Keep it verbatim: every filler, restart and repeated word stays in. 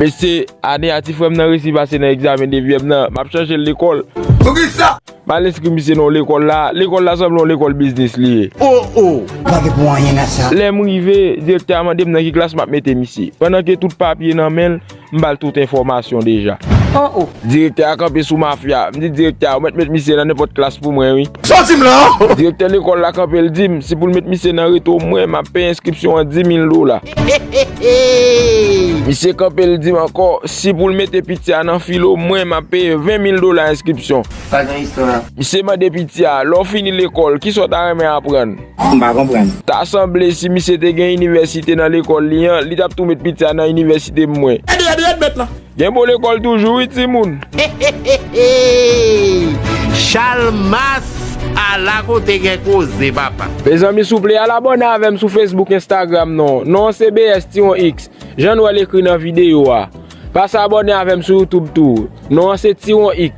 Mesye, ane a ti frè m nan resi pase nan egzamen de vyèm nan, m ap chanje l lekòl. Poukisa? M al enskri misye nan yon lekòl la. Lekòl la sanble yon lekòl biznis li ye. Oh, oh. Pa gen pou anyen nan sa. Lè m rive, direktè a mande m nan ki klas m ap mete misye. Pandan ke tout papye nan men l, m ba l tout enfòmasyon deja. Oh, oh. Direktè a kanpe sou mafya. M di direktè a, ou mèt met misye nan nenpòt klas pou mwen, wi. Soti m la! Direktè lekòl la kanpe, l di m, si pou l met misye nan reto, mwen, m ap peye enskripsyon an di mil dola. Misye kanpe, l di m ankò, si pou l mete piti a nan filo, mwen, m ap peye ven mil dola enskripsyon. Pa gen istwa. Misye mande piti a, lè w fini lekòl, kisa w ta renmen aprann? M pa konprann. Ta sanble si misye te gen inivèsite nan lekòl li an, li t ap tou met piti a nan inivèsite mwen. Ede, ede, ede, mèt la. Gen bon lekòl toujou, wi, timoun. Chalmas, ala kote gen koze, papa. Mezanmi, souple, al abòne avè m sou Facebook, Instagram, non. Non an se B S Tiwon X. Jan nou wè l ekri nan videyo a. Pase abòne avè m sou YouTube tou. Non an se Tiwon X.